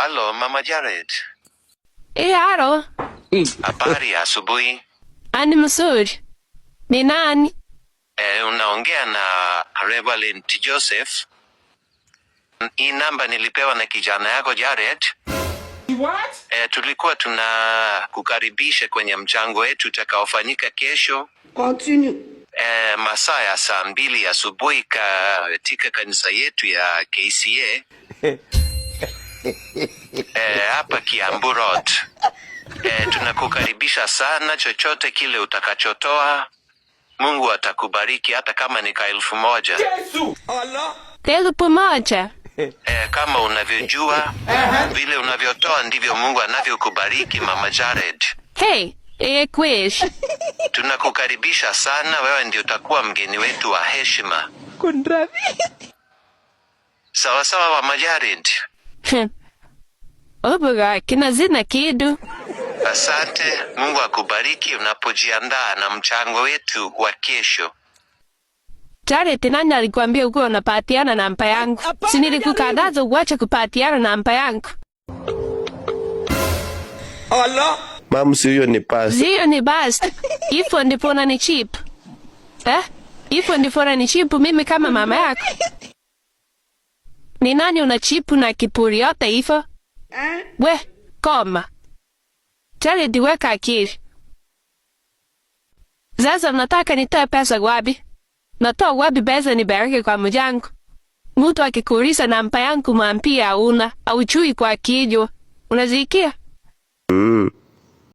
Halo, Mama Jared. Halo. Habari ya asubuhi. Ani mzuri. Ni nani? Unaongea na Reverend Joseph. Hii namba nilipewa na kijana yako Jared. What? Tulikuwa tunakukaribisha kwenye mchango wetu utakaofanyika kesho. Continue. Masaa ya 2:00 asubuhi katika kanisa yetu ya KCA hapa Kiambu Road. Tunakukaribisha sana. Chochote kile utakachotoa, Mungu atakubariki hata kama ni ka 1,000. Yesu. Allah. 1,000? Kama unavyojua, vile unavyotoa ndivyo Mungu anavyokubariki, Mama Jared. Hey, kweli. Tunakukaribisha sana, wewe ndio utakuwa mgeni wetu wa heshima. Sawa sawa, Mama Jared. Obuga, kinazina kidu. Asante, Mungu akubariki unapojiandaa na mchango wetu wa kesho. Jared, nani alikwambia uko unapatiana namba yangu? Si nilikukataza uache kupatiana namba yangu. Allah. Mam, si huyo ni pastor. Zio ni bast. Ifo ndipo unanichip. Eh? Ifo ndipo unanichipu mimi kama mama yako. Ni nani unachipu na kipuri yote ifo? We, koma. Jared, weka akili. Sasa mnataka nitoe pesa wapi? Natoa wapi pesa nipeleke kwa mjangu? Mtu akikuuliza namba yangu mwambie hauna, haujui kwa kichwa. Unasikia? Mm.